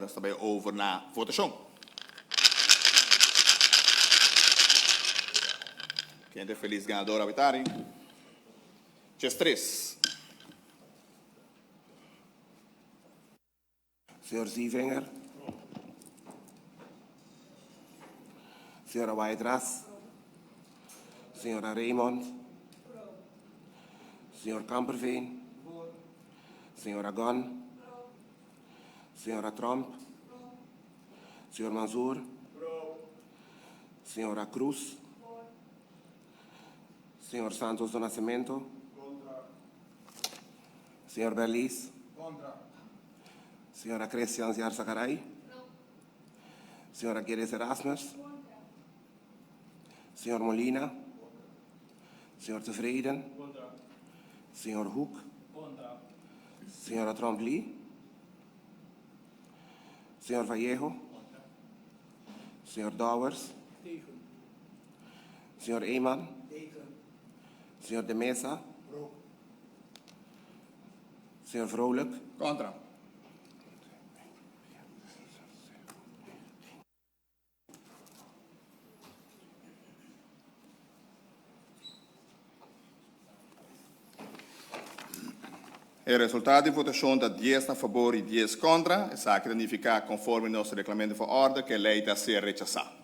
Nos ta bai over na votashon. Ken ta e felis ganador awitari? 13. Señor Zievinger. Señora Wyatt-Ras. Señora Raymond. Señor Kamperveen. Señora Gunn. Señora Tromp. Señor Mansur. Señora Cruz. Señor Santos do Nascimento. Señor Berlies. Señora Christians Yarzagaray. Señora Gillis Erasmus. Señor Molina. Señor Tevreden. Señor Hoek. Señora Tromp-Lee. Señor Vallejo. Señor Dowers. Señor Eman. Señor De Meza. Señor Vrolijk. Contra. E resultado di votashon ta dies na fabor i dies kontra. Esaki ta nifiká, konforme nos Reglamento van Orde, ku e lei ta ser rechasá.